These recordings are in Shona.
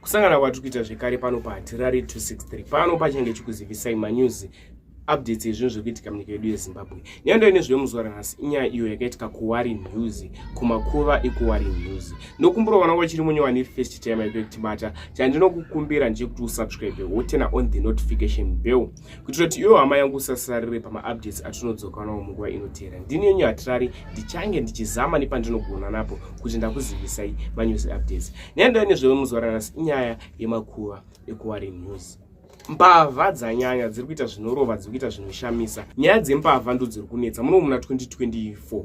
Kusangana kwatiri kuita zvekare pano paHatirari 263 pano pachange chikuzivisai manews updates ezvinhu zviri kuitika munyika yedu yeZimbabwe. Nyaya nezvemuzuva ranhasi inyaya iyo yakaitika kuWarren News, kumakuva ekuWarren News. Ndokumbura vana vachiri munyowani first time yekutibata, chandinokukumbira ndechekuti usubscribe wotena on the notification bell kuitira kuti iwe hama yangu usasarire pamaupdates atinodzoka nawo munguva inoteera. Ndini yenyu Hatirari, ndichange ndichizama nepandinogona napo kuti ndakuzivisai manews updates. Nyaya nezvemuzuva ranhasi inyaya yemakuva ekuWarren News. Mbavha dzanyanya, dziri kuita zvinorova, dziri kuita zvinoshamisa. Nyaya dzembavha ndo dziri kunetsa muno muna 2024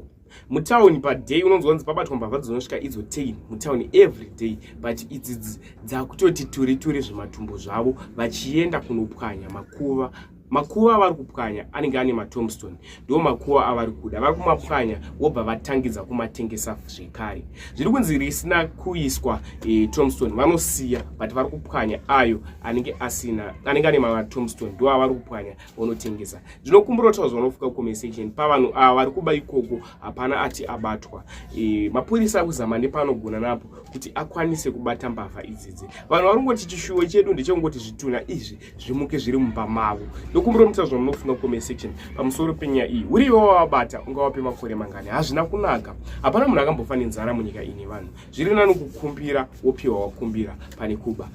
mutauni. Paday unonzwa kunzi pabatwa mbavha dzinosvika idzo 10 mutauni every day, but idzi dzakutoti turi turi zvematumbo zvavo vachienda kunopwanya makuva. Makuva avari kupwanya anenge ane matombstone, ndo makuva avari kuda. Vari kumapwanya vobva vatangidza kumatengesa zvekare. Zviri kunzi risina kuiswa tombstone vanosiya, but vari kupwanya ayo anenge asina, anenge ane matombstone, ndo avari kupwanya vonotengesa. Ndinokumbira kutaura zvavanofuka comment section. Pavanhu ava vari kuba ikoko hapana ati abatwa. Mapurisa akuzama nepanogona napo kuti akwanise kubata mbavha idzidzi. Vanhu vari kungoti chishuwo chedu ndechekungoti zvitunha izvi zvimuke zviri mumba mavo. Ndokumbira mutaura zvamunofunga comment section pamusoro penyaya iyi. Uriwe wavabata, ungavape makore mangani? Hazvina kunaka. Hapana munhu akambofa nenzara munyika ine vanhu. Zviri nani kukumbira wopiwa wakumbira pane kuba.